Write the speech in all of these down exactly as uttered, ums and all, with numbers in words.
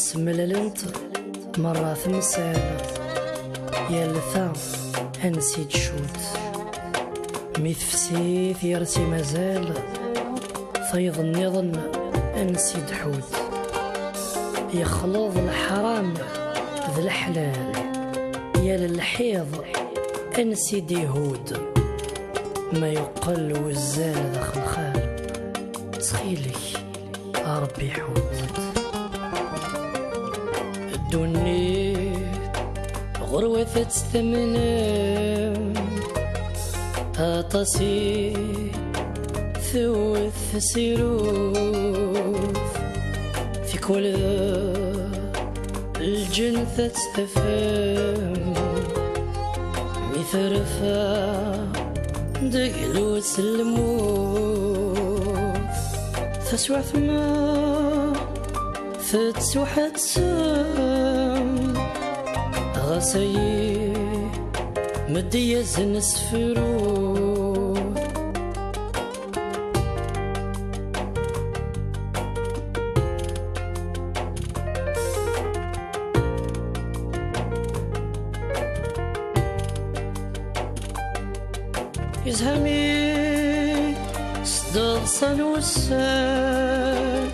Semlalent merra temsal, yal ta ansi d-tcudd. Mi tefsi tgersi mazal, tayeḍ nniḍen ansi d-tḥudd. Yexleḍ leḥram d leḥlal, yal lḥiḍ ansi d-ihudd. Ma yuqqel wuzzal d axelxal, ttxil-k, a Ṛebbi ḥudd. Ddunit ɣur-wat ad tt-tamnem, aṭas i tewwet tasirut, tikwal d lǧennet ad tt-tafem mi terfa deg lus n lmut. Taswiɛt ma tettwaḥettem, ɣas ayi meddi-yasen asefru. Izhami s ddeḍsa n wussan,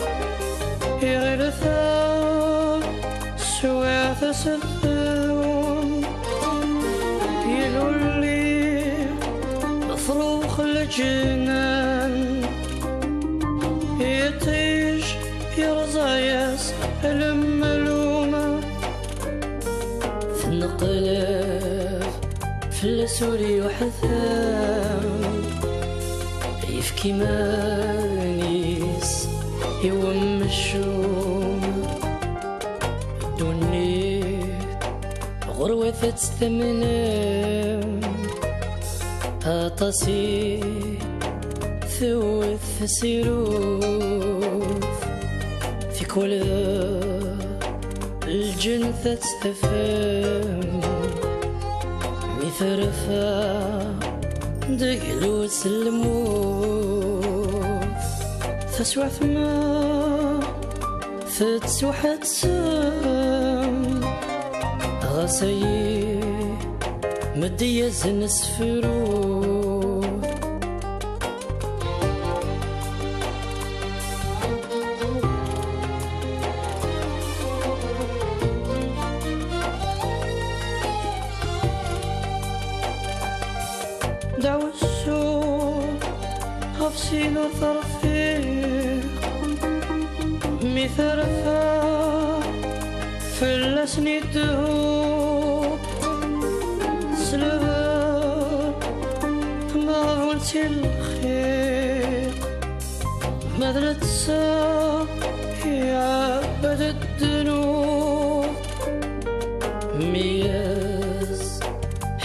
iɣil ta swiɛt aseddum, ilulli afrux leǧnan, iṭij yerẓa-yas lemlum. Tenqleb fell-as ur yuḥtam, yefk iman-is i wemcum. Ddunit ɣur-wat ad tt-tamnem, aṭas i tewwet tasirut, tikwal d lǧennet ad tt-tafem mi terfa deg lus n lmut. Taswiɛt ma tettwaḥettem, ɣas ayi meddi-yasen asefru. Dawsu ɣef sin ur terfiq, mi terfa fell-asen idhu, tesleb tmeɣbult i lxir, ma d netta iɛebbed ddnub. Meyyez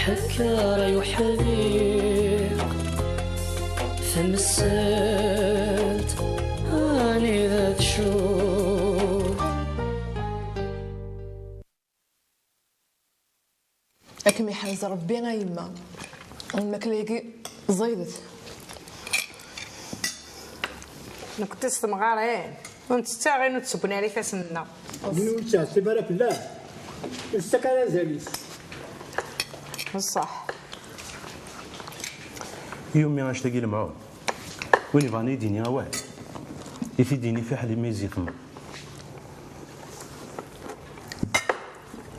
ḥekker ay uḥdiq, tamsalt anida tcud. Ad kem-iḥrez Rebbi a yemma. Lmakla-agi ẓidet. Nekkenti s temɣarin ur nttett ara ayen ur d-ssewwen ara ifassen-nneɣ. Win ur nettɛettib ara fell-am, nessakk ara azal-is. Ṣṣeḥ. Yumi annect-agi lemɛun. Win yebɣan ad yi-d-yini awal, i t-id-yini fiḥel imi i z-yeṭmen.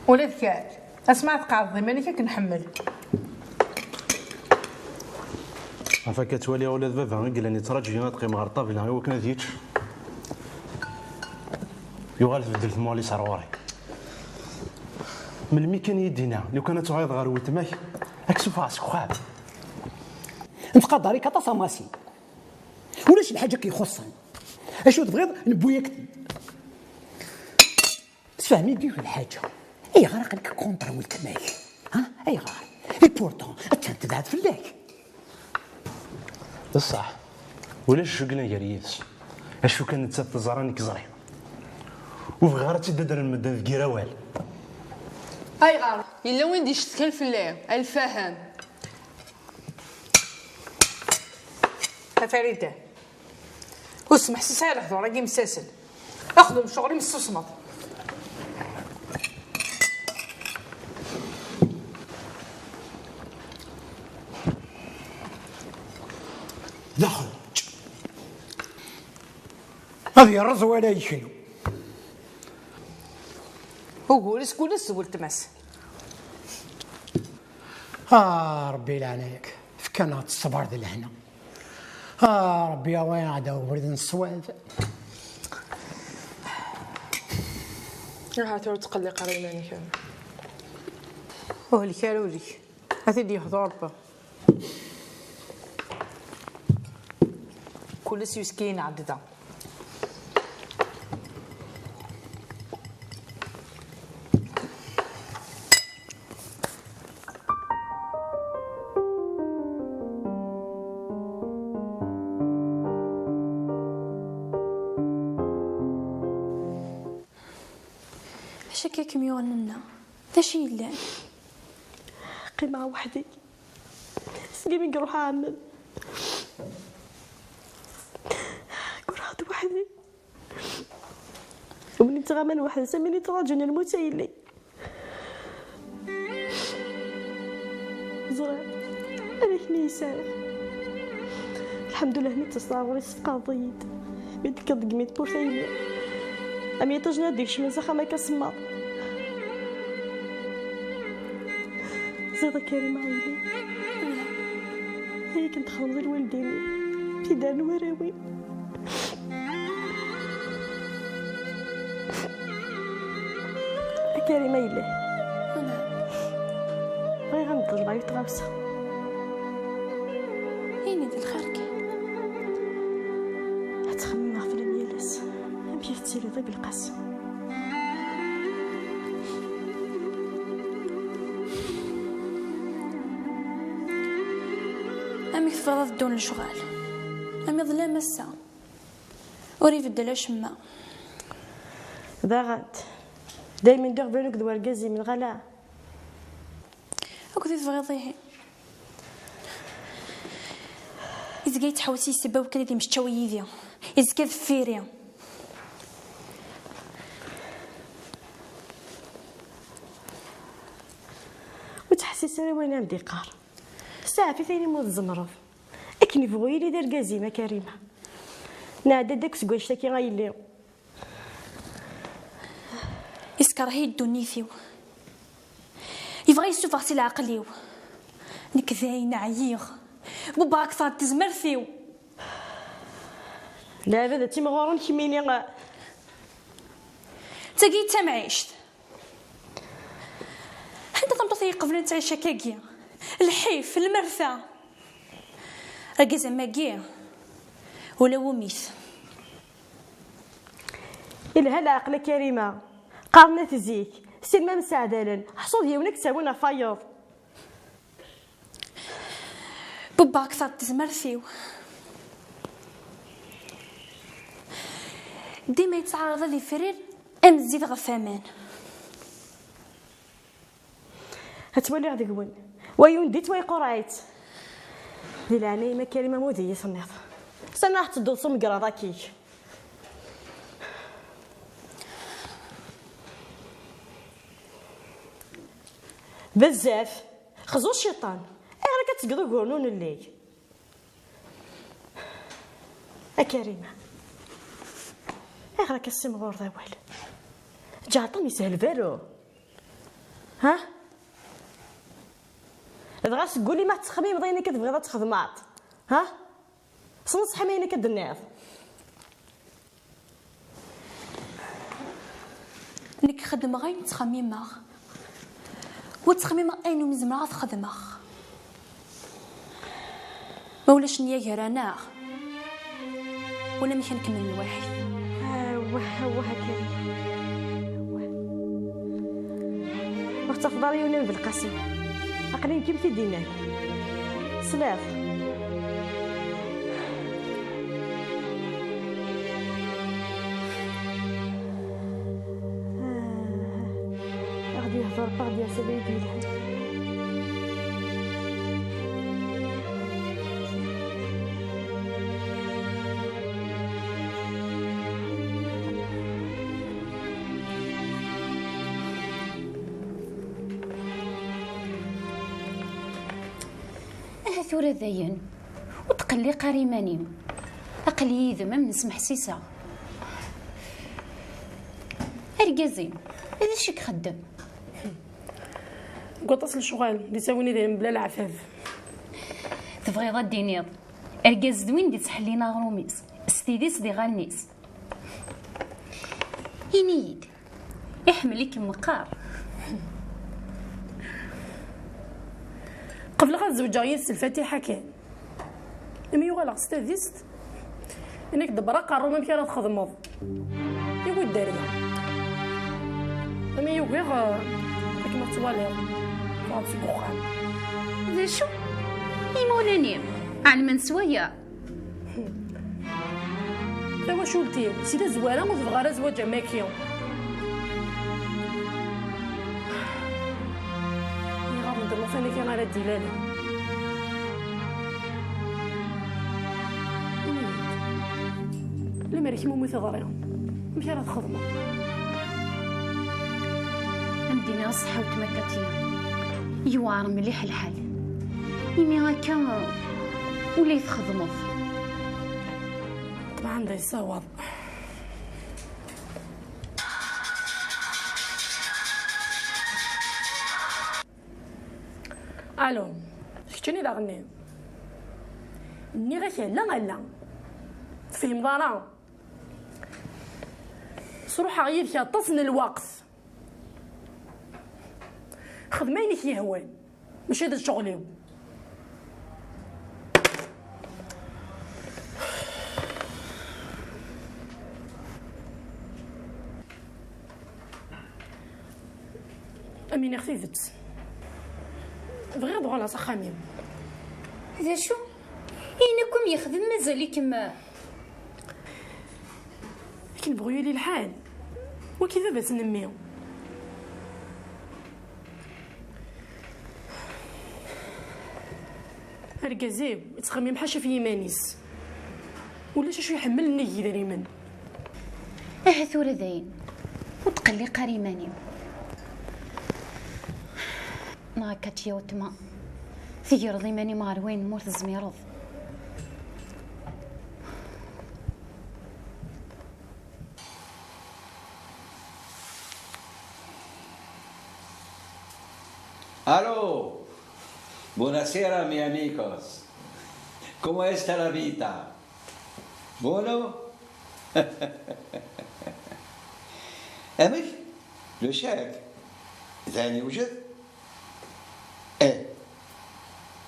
Ula d kečč, asmi ara tqeɛdeḍ iman-ik ad k-nḥemmel. Ɣef akka ttwaliɣ ula d baba i yellan yettraǧu-yi ad qqimeɣ ɣer ṭṭabla i wakken ad yečč. Yuɣal tbeddel tmuɣli-s ar ɣur-i. Melmi kan i yi-d-yenna, lukan ad tuɣaleḍ ɣer weltma-k, ad k-sufɣeɣ seg uxxam. Nettqadar-ik aṭas a Massi. Ulac lḥaǧa i k-ixuṣṣen. Acu tebɣiḍ, newwi-yak-t-id. Sfehmi-d yiwet lḥaǧa. Ayɣer aql-ik contre weltma-k? Ha? Ayɣer? Et pourtant, attan tebɛed fell-ak. D ṣṣeḥ. Ulac acu yellan gar yid-s. Acu kan nettat teẓra, nekk ẓriɣ. Ur bɣiɣ ara ad tt-id-adren medden deg yir awal. Ayɣer? Yella win d-icetkan fell-i, a Lfahem. A Farida, ur smeḥsis ara lehdur-agi imsasen. Xdem ccɣel-im, tessusmeḍ. D axellaǧ. Ad yerreẓ wala yeknu. Ugur-is kul ass d weltma-s. Ah, Ṛebbi leɛnaya-k, efk-aneɣ-d ṣṣber d lehna. Ah, Ṛebbi awi-aɣ-d ubrid n ṣṣwab. Ahat ur ttqelliq ara iman-ik. Ur hlek ara ul-ik. Ad t-id-yehdu Ṛebbi. Kul ass yuski ineɛd da. D acu akka i kem-yuɣen, Nanna? D acu yellan? Qqimeɣ weḥd-i. Segmi i iruḥ ɛemmi-m, ggreɣ-d weḥd-i. Win yettɣaman weḥd-s, am win yettraǧun lmut a yelli. Ẓriɣ, ala akken i yi-sɛiɣ. Lḥemdullah, mi d-teslaɣ ɣur-i, tessefqadeḍ-iyi-d. Mi d-tekkiḍ deg yimi n tmurt a yelli, am yiṭij-nni ad d-ikecmen s axxam akka semmaḍ. Ẓiḍ a Karima a yelli. Ay akken txedmeḍ i lwaldin-iw, i d-rnu warraw-iw. A Karima yelli. Bɣiɣ ad m-d-ḍelbeɣ yiwet tɣawsa. Ini-d lxir kan. Ad ttxemmimeɣ fell-am yal ass. Amek i tettiliḍ i Belqasem? Amek tebɣiḍ ad ddun lecɣal? Am iḍelli am ass-a. Ur ibeddel acemma. Daɣen, daymen d iɣeblan akked wergaz-im, neɣ ala? Akked i tebɣiḍ ihi? Izga yettḥewwis yes-i, baw kan ad yemmecčaw yid-i. Izga deffir-i. Ur ttḥessis ara i wayen am-d-iqqar. Saɛef-it ayen umi tzemreḍ. Akken yebɣu yili d argaz-im a Karima. Nɛedda-d akk seg wannect-agi a yelli. Yeskerh-iyi ddunit-iw. Yebɣa yessufeɣ si leɛqel-iw. Nekk dayen ɛyiɣ. Bubba akteṛ n tezmert-iw. Lɛibad ad timɣuren kemmini. Tagi d tamɛict. Anda tameṭṭut i iqeblen ttɛic akkagi? Lḥif, lmerta. Argaz am wagi, ula wumit. Ilha leɛqel a Karima. Qqaren-at zik, sin ma mseɛdalen, ḥṣu d yiwen ad k-ttawin ɣef wayeḍ. Bubba akteṛ n tezmert-iw. Dima yettɛaraḍ ad ifrir am zzit ɣef waman. Ad twaliɣ deg-wen. Wa yundi-tt, wa iqurreɛ-itt. Di leɛnaya-m a Karima, amud-iyi tenniḍ. Sani ad tedduḍ s umgraḍ akkik. Bezzaf. Xzu cciṭan. Ayɣer akka tettgeḍ uguren ur nelli? A Karima, ayɣer akka tessimɣureḍ awal? Ǧeɛṭen yeshel berru. Ha? Dɣa seg wul-im ad tettxemmimeḍ ayen akka tebɣiḍ ad txedmeḍ. Ha? Sneṣḥ-im ayen akka d-tenniḍ. Nekk xeddmeɣ ayen ttxemmimeɣ. Ur ttxemmimeɣ ayen umi zemreɣ ad t-xedmeɣ. Ma ulac nniya gar-aneɣ, ulamek ad nkemmel lwaḥid. Awah, awah, akken. Awah. Ur tettafeḍ ara yiwen am Belqasem. Aql-i nekk i m-t-id-yennan. Tesliḍ? Ah, ad ɣ-d-yehder, ad ɣ-d-yas abrid yelhan. Aha tura dayen, Ur tqelliq ara iman-im. Aql-i yid-m am nesmeḥsiseɣ. Argaz-im, d acu i ixeddem? Deg waṭas n lecɣal, d-ittawin idrimen bla leɛtab. Tebɣiḍ ad d-tiniḍ, argaz d win d-ittḥellin aɣrum-is s tidi-s d iɣallen-is. Ini-yi-d, iḥemmel-ikem meqqar? Qebleɣ ad zewǧeɣ yid-s Lfatiḥa kan. Imi uɣaleɣ s tadist, ini-k-d ḍebber aqerru-m amek ara txedmeḍ. Iwi-d ar da. Imi yugiɣ, eh, akken ur tettwaliḍ, ffeɣ-d seg uxxam. D acu? Imawlan-im ɛelmen s waya? Tawacult-iw, si tazwara ur tebɣa ara zzwaǧ am waki. Iɣaḍen d llufan-agi ara d-ilalen. Ini-yi-d, lemmer kemm umi teḍri, amek ara txedmeḍ? Ad m-d-iniɣ ṣṣeḥḥa weltma Katia, yewɛer mliḥ lḥal. Imi akka, ula i txedmeḍ. Ṭṭmeɛ anda yessawaḍ. Alo, d keččini daɣenni? Nniɣ-ak ala, ala. Tefhimeḍ ara? Sruḥeɣ yid-k aṭas n lweqt. Xdem ayen i k-yehwan, mačči d ccɣel-iw. Am iniɣ tidet, bɣiɣ ad uɣaleɣ s axxam-iw. D acu? Ayen akk am yexdem mazal-ikem? Akken bɣu yili lḥal, waki d baba-s n mmi. Argaz-iw yettxemmim ḥaca ɣef yiman-is. Ulac acu iḥemmel nnig yidrimen. Aha tura dayen, ur tqelliq ara iman-im. Neɣ akka tya weltma, tegreḍ iman-im ɣer wayen ur tezmireḍ. Allo! Buonasera, miei amigos. Come sta la vita? Buono? Amek? Le chèque? Dayen yewjed? Eh.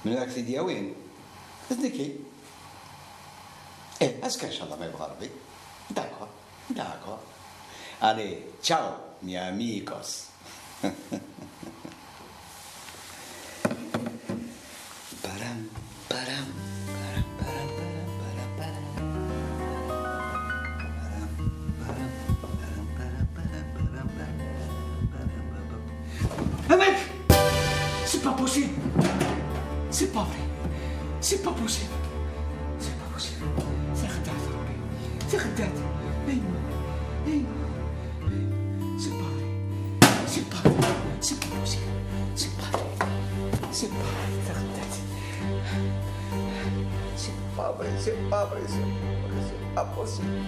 Menhu ara k-t-id-yawin? D nekki. Eh, azekka, ncallah, ma yebɣa Rebbi. D'accord, d'accord. Allez, ciao, miei amigos. Param, param, param, param, param, param, param. Param, param, param, param, param, param, param. Amek? C'est pas possible. C'est pas vrai. C'est pas possible. C'est pas possible. C'est خدعت ربي. C'est خدعت. ايوا. ايوا. ايوا. C'est pas vrai. C'est pas vrai. C'est pas possible. C'est pas vrai. C'est pas vrai. C'est خدعت. C'est pas vrai. C'est pas vrai. C'est pas vrai. C'est pas possible.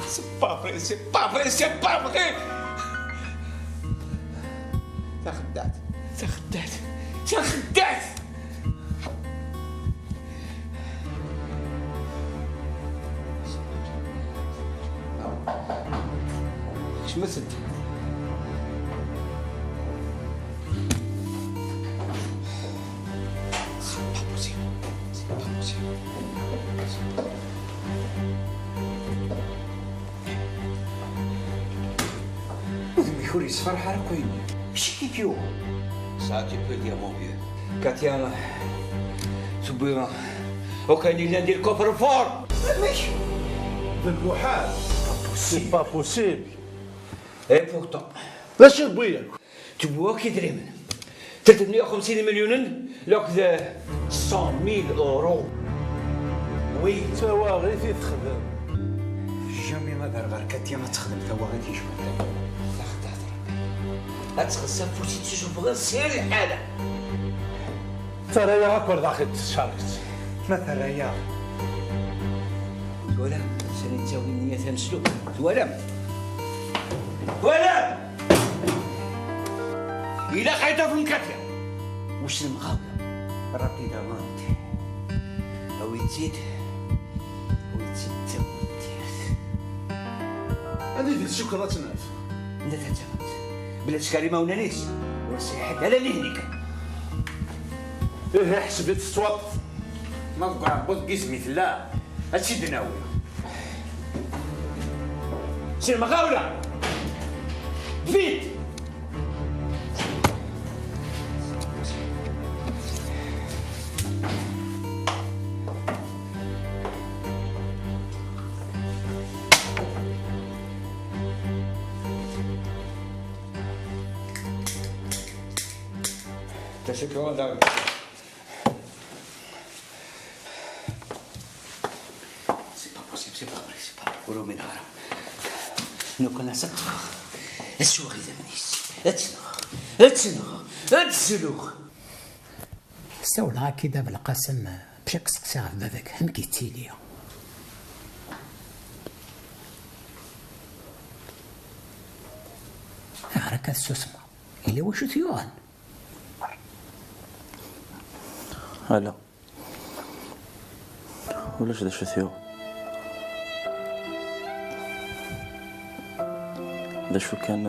C'est pas vrai, c'est pas vrai, c'est pas vrai. Taxeddaɛt, taxeddaɛt, taxeddaɛt. Kecmet-d. C'est pas possible. C'est pas possible. Udem-ik ur yessefraḥ ara akk ayenni. Acu i k-yuɣen? Ça, tu peux le dire, mon vieux. Katia, tewwi akk ayen yellan di lkufr-fort. Amek? D lmuḥal. C'est pas possible. Et pourtant. D acu yewwi-yak? Tewwa akk idrimen. Telt meyya u xemsin imelyunen, akked cent mille euros. Oui. D tawaɣit i texdem. Jamais ad rɣer Katia ad texdem tawaɣit yecban tagi. Ad txeṣṣer. Ad txeṣṣer afus i tsusuffɣeḍ s yir lḥala. Terra-yaɣ akk ar daxel tcerket. Ma terra-yaɣ. Twalam, sani ttawin nniya tameslubt. Twalam? Twalam? Ilaq ad tafem Katia. Wissen mɣawla. Rapidament. Awi-tt-id. Awi-tt-id d tawendirt. Anda i d-tessukkeḍ ad tt-naf? Anda tattamemt? Bla ttker imawlan-is. Ur sriḥet ala nihni kan. Ihi ḥseb-itt tettwaṭṭef. Ma deg uɛebbuḍ n yizem i tella, ad tt-id-nawi. S lemɣawla! Vite! Teşekkür ederim. C'est pas possible, c'est pas vrai, c'est pas vrai. Ur umineɣ ara. Lukan ad tt-ṭṭfeɣ, ad sweɣ idammen-is, ad tt-nɣeɣ, ad tt-nɣeɣ, ad tt-zluɣ. Ssawleɣ-ak-id a Belqasem, bac ad k-steqsiɣ ɣef baba-k, amek yettili? Ayɣer akka tessusmeḍ? Yella wacu t-yuɣen? Ala. Ulac d acu t-yuɣen. D acu kan.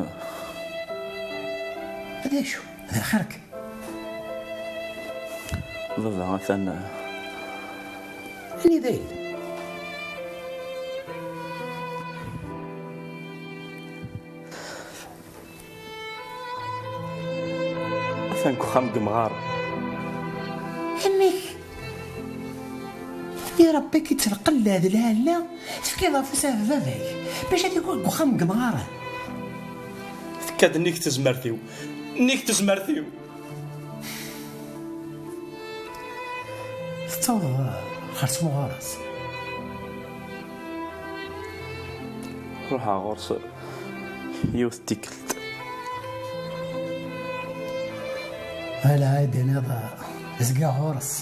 D acu? D lxir-k? Baba atan. Anida yella? Atan deg uxxam n yemɣaren. Amek? I Rebbi k-ittleqqellad lɛella, tefkiḍ afus ɣef baba-k, bac ad iwet deg uxxam n yemɣaren. Tekka-d nnig tezmert-iw. Nnig tezmert-iw. Tettawḍeḍ ɣer tmuɣaras. Ruḥeɣ ɣur-s yiwet n tikkelt. Ala, ay d-tiniḍ zgiɣ ɣur-s.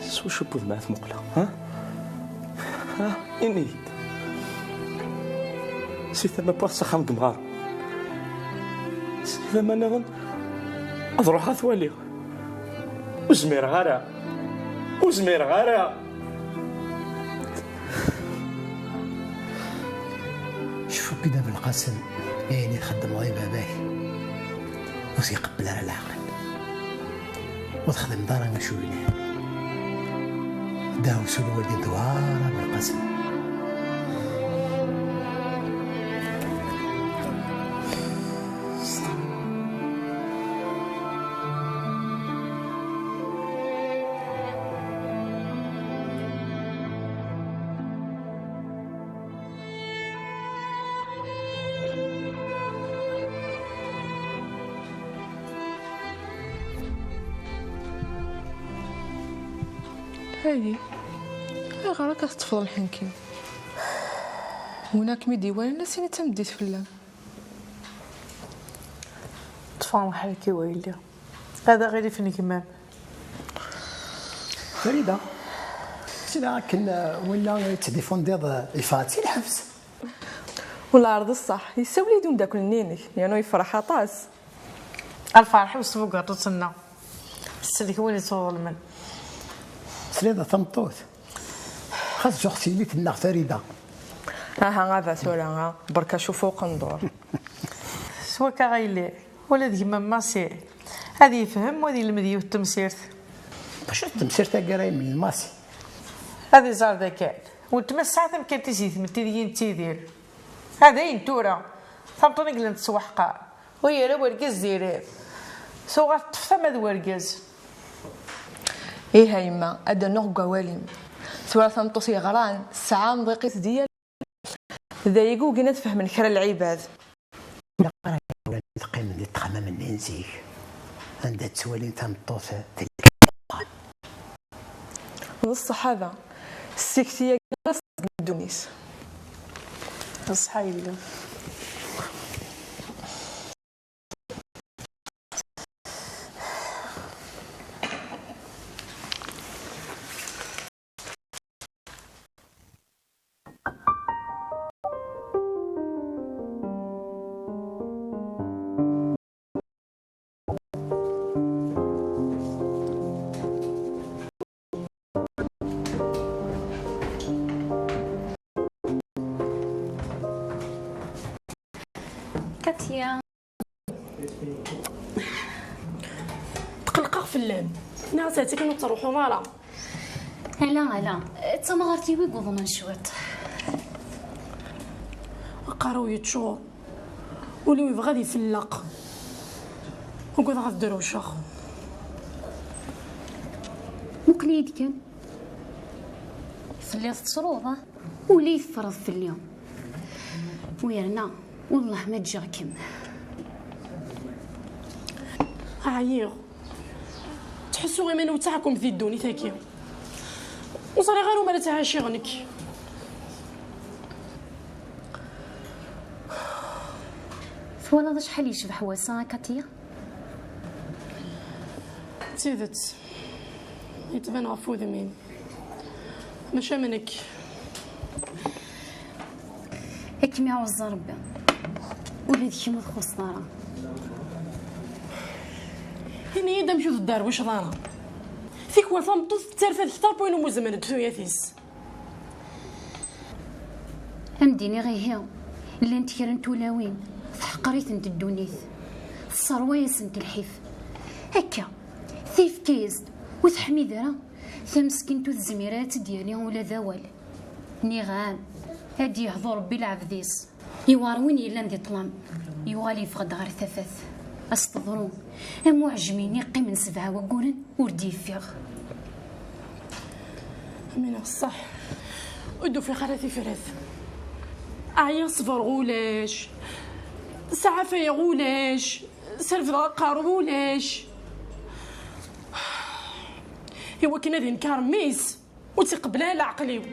S wacu n wudem ara t-muqleɣ, ha? Ha? Ini-yi-d. Si tama n waṭas s axxam n yemɣaren. Si tama nniḍen, ad ruḥeɣ ad t-waliɣ. Ur zmireɣ ara. Ur zmireɣ ara. Cfu-k-id a Belqasem, ayen i txeddmeḍ i baba-k, ur t-iqebbel ara leɛqel. Ur texdimeḍ ara acu yelhan. Ddaɛwessu n lwaldin tewɛer a Belqasem. Hadi, ayɣer akka teṭṭfeḍ lḥenki? Win akken i d-iwalan ass-ini d tameddit fell-am. Ṭṭfeɣ lḥenki-w a yelli. Ad aɣilif n gma-m. Farida, ssneɣ akken, uh, win-a yettdifundiḍ, uh, yeffeɣ-d si lḥebs. Wala ɛreḍ ṣṣeḥ, yessawel-iyi-d umeddakel-nni-inek, yernu yefreḥ aṭas. A lferḥ-iw s tbugaṭut-nneɣ. Sellek win yettwaḍelmen. Tesliḍ a tameṭṭut? Xas zuxx s yelli-tneɣ Farida. Aha, aba tura, a, berka cuf uqendur. S wakka a yelli, ula d gma-m Masi ad yefhem u ad yelmed yiwet temsirt. D acu d temsirt-agi ara yemlen Masi? Ad iẓer d akan. Weltma tesɛa tamkalt-is di tmetti deg i nettidir. A dayen tura, tameṭṭut i yellan tettwaḥqar. U yerra wergaz di rrif. Tuɣal teṭṭef tama d wergaz. Ih a yemma, ad d-rnuɣ deg wawal-im. Tura tameṭṭut yeɣran, tesɛa amḍiq-is d yal D ayagi ugin ad fehmen kra n lɛibad. Ilaq ara iwlan ad qqimen di ttxemam-nni n zik, anda ttwalin tameṭṭut tella. D ṣṣeḥ ada, ssikti-agi ara s-, ddunit. D ṣṣeḥ a yelli. Katia. Tqelqeɣ fell-am. Nniɣ-as akken ur ttruḥuḍ ara. Ala, ala. D tamɣart-iw i yuḍnen cwiṭ. Aqerru-w yeččur. Ul-iw yebɣa ad ifelleq. Ugadeɣ ad drewceɣ. Muqel-iyi-d kan. Telliḍ tettruḍ, ah? Ula i teffreḍ fell-i. U yerna, wellah ma ǧǧiɣ-kem. Ɛyiɣ. Ttḥussuɣ iman-iw d taḥkumt di ddunit-agi. Ur ẓriɣ ara umar ad ttɛaciɣ nekk. Twalaḍ acḥal yecbeḥ wass-a, a Katia? D tidet, yettban ɣef wudem-im. Maca am nekk. Ad kem-iɛuzz Rebbi. Ula d kemm ur txuṣṣeḍ ara. Ini-yi-d amek ur tedderwiceḍ ara. Tikwal tameṭṭut tettarfad kter n wayen umi zemrent tuyat-is. Am d-iniɣ ihi, llant kra n tulawin teḥqer-itent ddunit, tesserwa-yasent lḥif. Akka, tayefka-yas-d ur teḥmid ara, tameskint ur tezmir ara ad tt-id-yali ula d awal. Nniɣ-am, ad d-yehdu Rebbi lɛebd-is. Yewɛer win yellan di ṭṭlam, yuɣal yeffeɣ-d ɣer tafat. As teḍru, am uɛejmi-nni qqimen sebɛa wagguren ur d-yeffiɣ. Amina, ṣṣeḥ, ur d-ufiɣ ara tifrat. Ɛyiɣ, ṣebreɣ ulac, sɛafayeɣ ulac, serfdeɣ aqerru ulac. Iwakken ad inker mmi-s. Ur tt-iqebbel ara leɛqel-iw.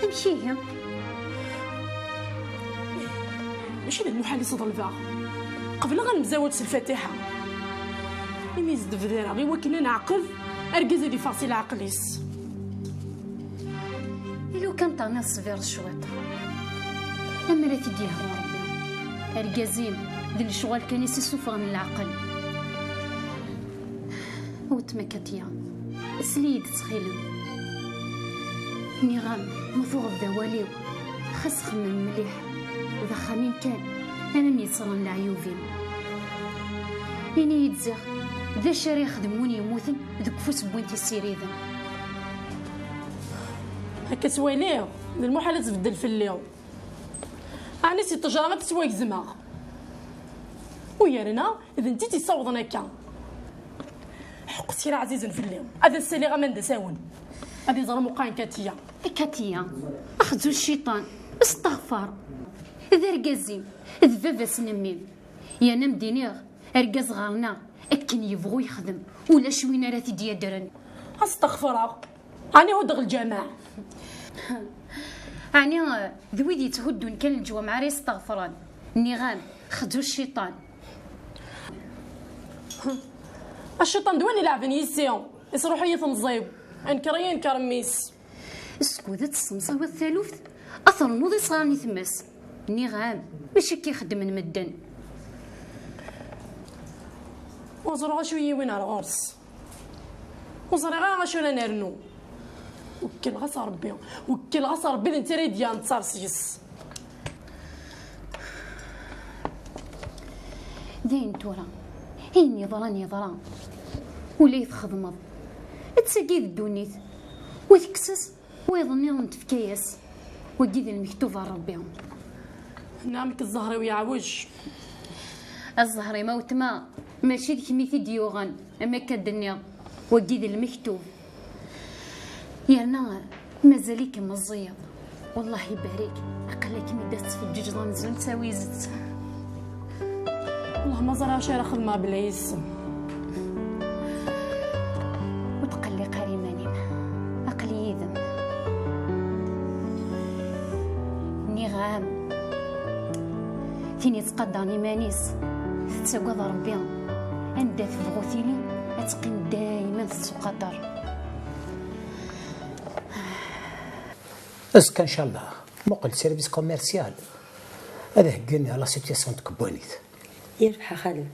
Amek ihi? Mačči d lmuḥal i s-ḍelbeɣ. Qebleɣ ad nemzawaj s lfatiḥa. Imi i s-d-bdireɣ i wakken ad neɛqel argaz ad iffeɣ si leɛqel-is. I lukan terniḍ ṣṣbir cwiṭ. Amer ad t-id-yehdu Rebbi. Argaz-im d lecɣal kan i s-isuffɣen leɛqel. Weltma Katia, sel-iyi-d ttxil-m. Nniɣ-am, ma tuɣeḍ d awal-iw, xas xemmem mliḥ. D axxam-im kan ara m-yettren leɛyub-im. Ini-yi-d ziɣ, d acu ara yexdem win yemmuten deg ufus n win t-issiriden? Akka ttwaliɣ, d lmuḥal ad tbeddel fell-i. Ɛni si ṭṭejra ad ttwagezmeɣ? U yerna, d netta i tt-yessawḍen akka. Ḥeqqet kra ɛzizen fell-i. Ad as-saliɣ aman d asawen. Ad iẓer meqqar n Katiya. A Katiya, axzu cciṭan, steɣfer. D argaz-im, d baba-s n mmi-m. Yerna m-d-iniɣ, argaz ɣer-neɣ, akken yebɣu yexdem, ulac win ara t-id-yaddren. Ad steɣfreɣ. Ɛni huddeɣ lǧameɛ? Ɛni, eh, d wid yetthuddun kan leǧwameɛ ara yesteɣfren? Nniɣ-am, xzu cciṭan. Cciṭan d win ileɛben yis-i, isruḥ-iyi temẓi-w, anker-iyi anker mmi-s. Skud ad tessemsawiḍ taluft, ad ternuḍ isɣaren i tmes. Nniɣ-am, mačči akka i xeddmen medden. Ur ẓriɣ acu i yi-yewwin ar ɣur-s. Ur ẓriɣ ara acu ara nernu. Wekkleɣ-as Rebbi, wekkleɣ-as Rebbi d netta ara yi-d-yerren ttar seg-s. Dayen tura, ayen yeḍran yeḍra. Ula i txedmeḍ. D tagi i d ddunit. Wa tekkes-as, wayeḍ nniḍen tefka-yas. Wagi d lmektub n Rebbi. Nniɣ-am-k zzher-iw yeɛwej. A zzher-im a weltma, mačči d kemm i t-id-yuɣen, am akka d-nniɣ, wagi d lmektub. Yerna mazal-ikem meẓẓiyeḍ. Wellah ibarek, aql-akem-id ad tfeǧǧeǧeḍ amzun d tawizet. Wellah ma ẓriɣ acu ara xedmeɣ bla yis-m. Ur tqelliq ara iman-im, aql-i yid-m. Nniɣ-am, tin yettqadaren iman-is, tettagad Rebbi, anda tebɣu tili, ad teqqim dayman tettuqadar. Azekka, ncallah, muqel service commercial ad heggen la situation n tkebbanit. Yerbeḥ a xali.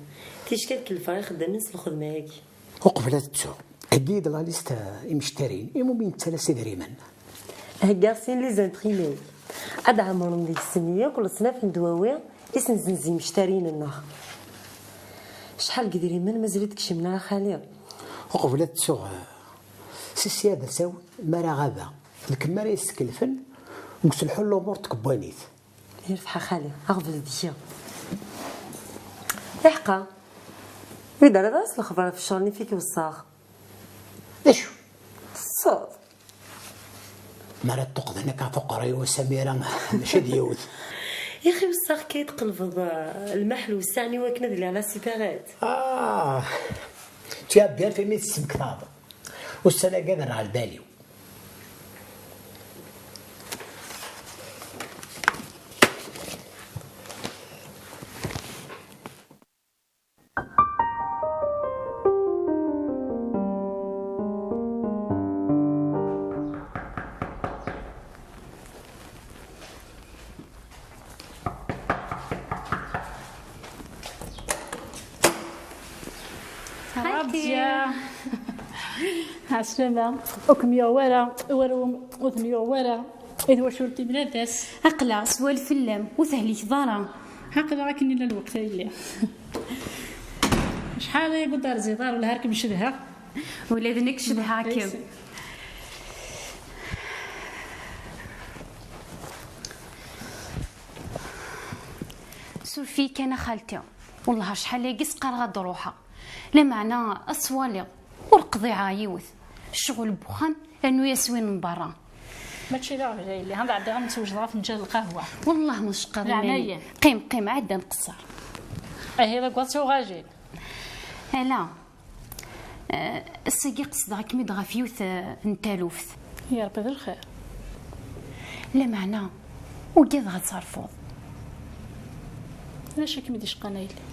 Ticki ad kellfeɣ ixeddamen s lxedma-agi. Uqbel ad ttuɣ, heggi-d la liste imectarin, iwumi nettalas idrimen. Heggaɣ sin les imprimés. Ad ɛemmren deg-sen yakk leṣnaf n ddwawi i s-nzenz imectariyen-nneɣ. Acḥal n yedrimen mazal ur d-kcimnen ara a xali? Uqbel ad ttuɣ, eh, si sya d asawen mi ara ɣabeɣ, d kemm ara yeskelfen deg uselḥu n lumuṛ n tkebbanit. Yerbeḥ a xali, aɣbel deg-i. Iḥqa, ur d-terriḍ ara s lexbar ɣef ccɣel-nni i k-weṣṣaɣ. D acu? Ṣṣut. Mi ara ṭṭuqden akka tuqra-iw Samira, mačči d yiwet. Yaxi weṣṣaɣ-k ad tqelbeḍ, eh, lmaḥlu wessaɛen i wakken ad liɣ la cigarette. Ah, tu as bien fait mi tesmektaḍ. Ussan-agi ad rreɣ lbal-iw. Radia. Ɛeslama. Ur kem-yuɣ wara, wara ur ten-yuɣ wara. I twacult-im labas? Aql-aɣ s wal fell-am, ur tehlikeḍ ara. Aql-aɣ akken illa lweqt a yelli. Acḥal ay yewweḍ ar ziḍar, wala har kem-cedhaɣ. Ula d nekk cedhaɣ-kem. Suref-iyi kan a xalti, wellah acḥal-agi s-qqareɣ ad d-ruḥeɣ, lameɛna ad twaliḍ ur qḍiɛeɣ yiwet, ccɣel n wexxam rnu-yas win n berra. Mačči d aɣbel a yelli, ad ɛeddiɣ ad m-ttwejdeɣ afenǧal n lqahwa. Wellah ma tceqqaḍ iman-im. Leɛnaya-m. Qim, qim, ɛedda nqeṣṣer. Ahi d agwaḍ tuɣalin. Ala. Eh, ass-agi qesdeɣ-kem-id ɣef yiwet, eh, n taluft. Ya Rebbi d lxir. Lameɛna, ugadeɣ ad terfuḍ. D acu i kem-id-icqan a yelli?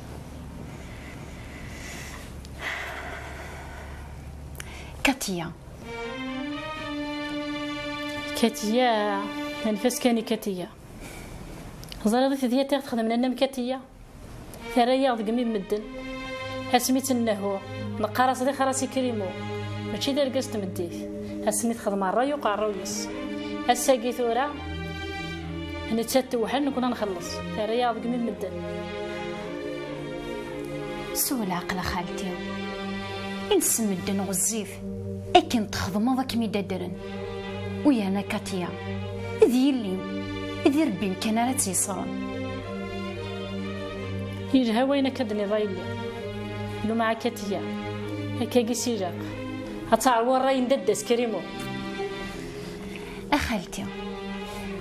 Katiya. Katiya, anef-as kan i Katiya. Teẓriḍ i tedyant i ɣ-txedmen annam Katiya? Terra-yaɣ deg imi n medden. Asmi tt-nnehhu, neqqar-as d ixras i Krimu. Mačči d argaz n tmeddit. Ass-nni texdem ṛṛay uqerruy-is. Ass-agi tura, nettat tewḥel, nekkni ad nxelleṣ. Terra-yaɣ deg imi n medden. Sew leɛqel a xalti. Ines medden ɣezzif. Akken txedmeḍ ad kem-id-addren. U yerna Katia, d yelli-m, d irebbi-m kan ara tt-yesren. Yelha wayen akka d-tenniḍ a yelli. Lumɛa Katia, akkagi s ilaq. Ad teṛwu ṛṛay n dadda-s Krimu. A xalti,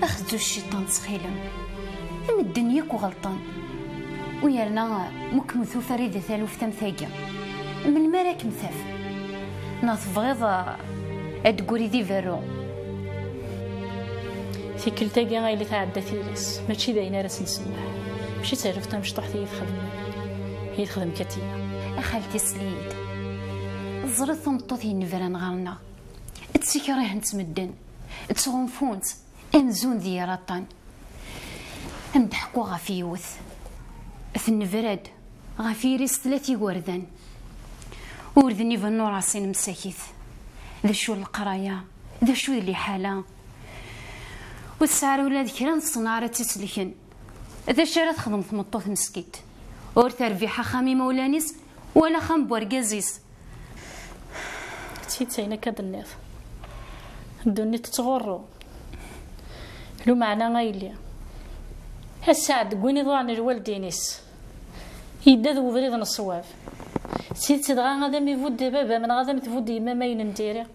axeddu cciṭan ttxil-m. Medden yakk ɣelṭen. U yerna, ma kem-tufa Rida taluft am tagi, melmi ara kem-taf? Neɣ tebɣiḍ, uh, ad d-tegri di berru? Tikkelt-agi ay li tɛedda tilas, mačči d ayen ara s-nsemmeḥ. Mačči d taluft tamecṭuḥt i yi-txedmem, i yi-txedem Katia. A xalti, sel-iyi-d. Teẓriḍ tameṭṭut yennebran ɣer-neɣ. Ttikrihent medden, ttɣunfunt, amzun d yir aṭṭan. Ad m-d-ḥkuɣ ɣef yiwet. Tennebra-d ɣef yiri-s tlata igerdan. Ur d-nibennu rasin msakit. D acu n leqraya? D acu d liḥala? Ur tesɛi ara ula d kra n ṣṣenɛa ara tt-iselken. D acu ara texdem tmeṭṭut meskint? Ur terbiḥ axxam imawlan-is, wala axxam n wergaz-is. D tidet ayen akka d-tenniḍ. Ddunit tettɣurru. Lumeɛna a yelli, ass-a deg win iḍuɛen lwaldin-is, yedda d webrid n ṣṣwab. D tidet dɣa ad am-ibudd baba-m neɣ ad am-tbudd yemma-m ayen n diri?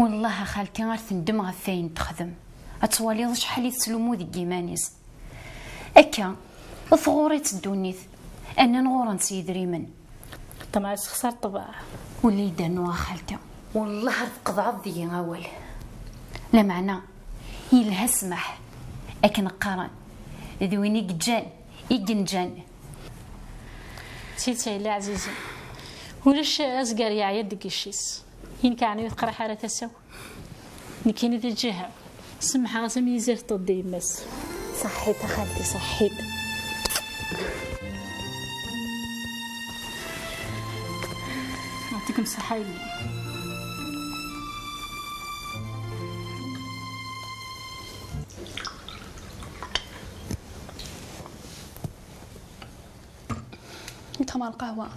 Wellah a xalti ar tendem ɣef wayen texdem. Ad twaliḍ acḥal i teslummu deg yiman-is. Akka, tɣur-itt ddunit, annen ɣur-nnes yidrimen. Ṭṭmeɛ yessexṣar ṭṭbeɛ. Ula yeddernu a xalti. Wellah ar tqeḍɛeḍ deg-i awal. Lameɛna, yelha ssmaḥ. Akken qqaren, d win i yeǧǧan, i yenǧan. Tidet a yelli ɛzizen, ulac azgar yeɛya deg yecc-is. Yenkeɛni ur teqriḥ ara tasa-w. Nekkini di lǧiha-w, semmḥeɣ-as am yizir teṭṭeḍ di yemma-s. Ṣaḥḥit a xalti, ṣaḥḥit. Yeɛṭikem ṣṣeḥḥa a yelli. Nṭeq ɣer lqahwa.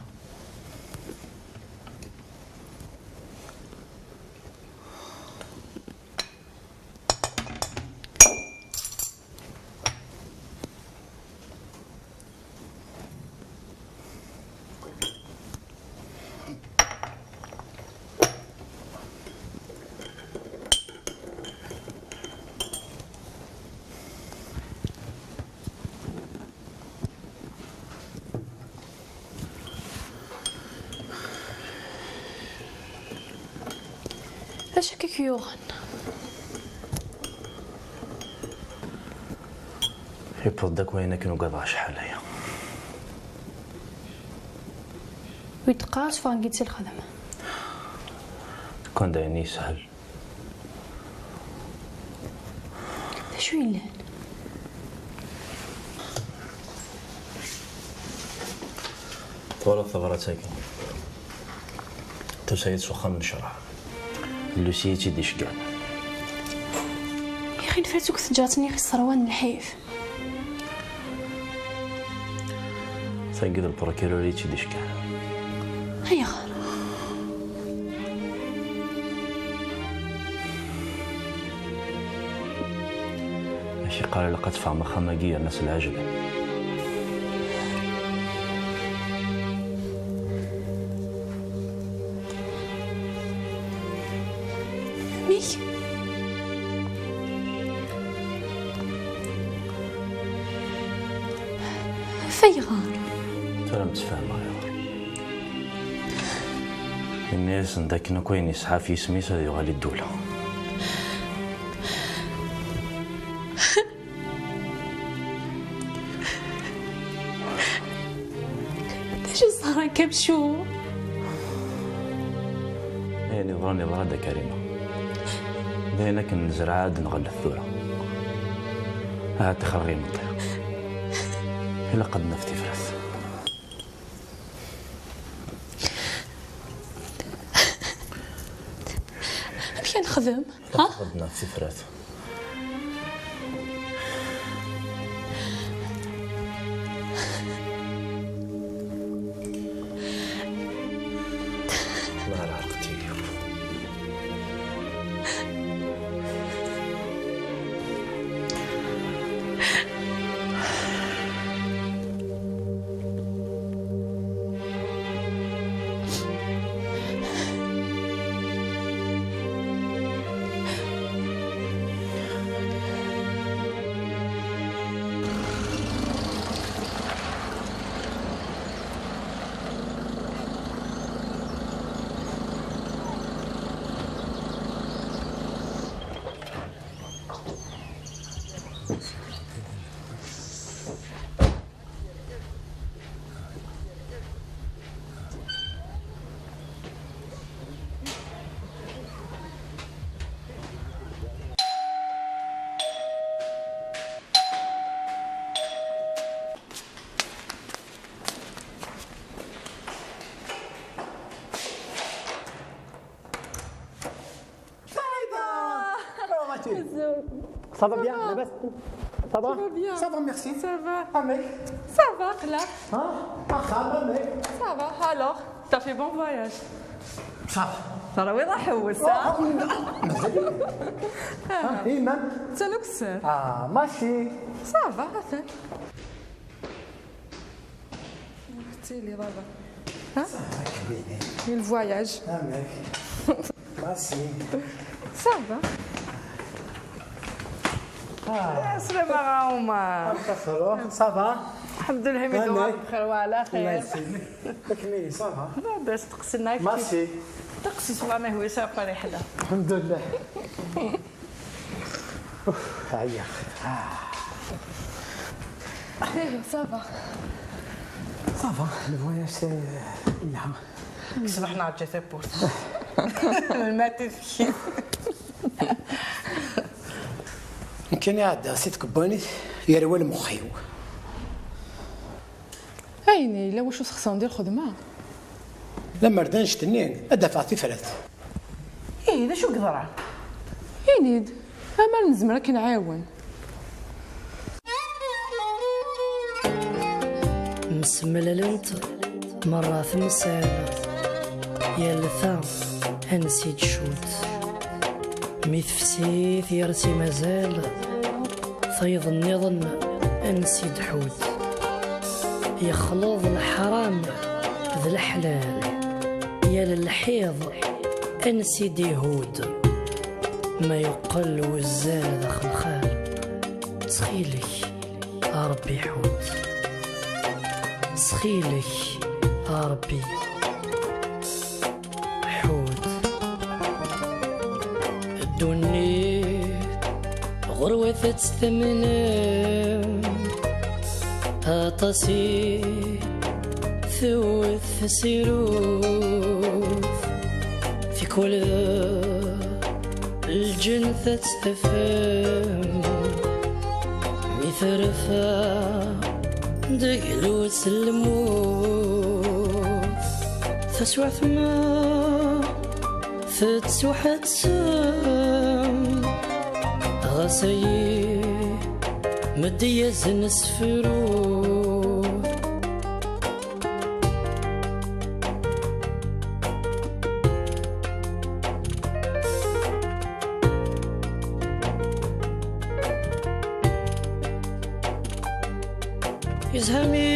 Acu akka k-yuɣen? Yewweḍ-d akk wayen akken ugadeɣ acḥal aya. Wi d-teqqar sfeɣ-iyi-d si lxedma. Kan d ayen yeshel. D acu yellan? Twalaḍ tabrat-agi? Tusa-yi-d s uxxam n ccreɛ. Lucy i tt-id-iceggɛen. Yaxi nefra-tt akk teǧǧa-tt-nni i ṣṣerwa n lḥif. Tagi d lpurkirur i tt-id-iceggɛen. Ayɣer? Acu yeqqar ilaq ad teffɣem axxam-agi yerna s lɛejl. Amek? Ɣef ayɣer? Tura mtefhameɣ ayɣer. Yenna-yasen-d akken akk ayen yesɛa ɣef yisem-is ad yuɣal i ddula. D acu ẓran Kamcu? Ayen yeḍran yeḍra-d a Karima. D ayen akken nezreɛ ad nɣellet tura. Ahat ixreɣ imeṭṭi. Ilaq ad naf tifrat. Amek ad nexdem? Ha? Ad naf tifrat. Ma ɛerqent-iyi. Comment vas-tu? Ça va bien, لاباس؟ Ça va? Ça va bien. Ça va, merci. Ça va. Amek? Ça va, aql-aɣ. Ha? Axxam, amek? Ça va, alors, t'as fait bon voyage? Ça va. Terwiḍ aḥewwes, ha? Ah, mazal-ik. Ah, imam? D talukser. Ah, maci. Ça va, atan. Tili, baba. Ha? Ça va, kabine. Le voyage. Amek? Maci. Ça va. Ah. السلام عليكم عمر. Ça va. الحمد لله، ميدو بخير وعلى خير. الله يسلمك. لكن ça va. لاباس، تقسنا كيف؟ Merci. تقسي سوا ما هو سافر يحلى. الحمد لله. اوف، عيا. ايوا، ça va. Ça va, le voyage c'est نعم. صبحنا على جثة بورت. الماتي في كان يعدى سيت كباني يروي المخيو. Ayen yella, wacu texṣer di lxedma? Lemmer d annect-nni, ad d-afeɣ tifrat. Ih, d acu i yeḍran? Ini-d, amer nezmer ad k-nɛiwen. Msemlalent merra temsal, yal ta ansi d-tcudd. Mi tefsi tgersi mazal, tayeḍ nniḍen ansi d-tḥudd. Yexleḍ leḥram d leḥlal, yal lḥiḍ ansi d-ihudd. Ma yeqqel wuzzal d axelxal, ttxil-k a Ṛebbi ḥudd. Ttxil-k a Ṛebbi ḥudd. Ddunit ɣur-wat ad tt-tamnem, aṭas i tewwet tesirut, tikwal d lǧennet ad tt-tafem, mi terfa deg lwes n lmut. Taswiɛt ma tettwaḥettem, ɣas ayi meddi-yasen sefru. Izhami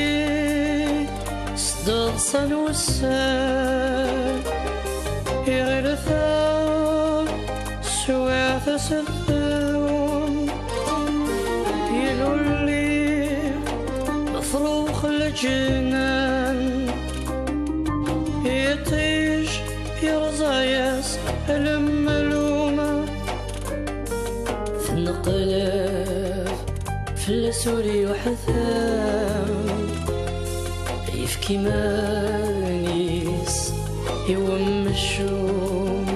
s ddeḍsa n wussan, iɣil ta swiɛt aseddum, ilulli frux leǧnan, iṭij yerẓa-yas lemlum. Tenqelb fell-as ur yuḥtam, yefk iman-is i wemcum.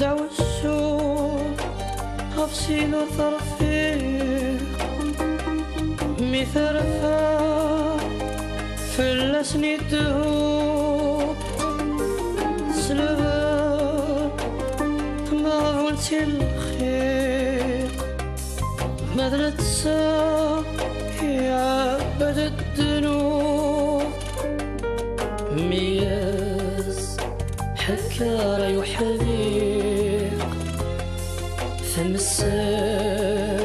Dawsu ɣef sin ur terfiq, mi terfa fell-asen idehhu. Tesleb ma ɣbunt si lxir, ma d netta iɛebbed ddnub. Mi yesḥekker ay uḥdiq, temsal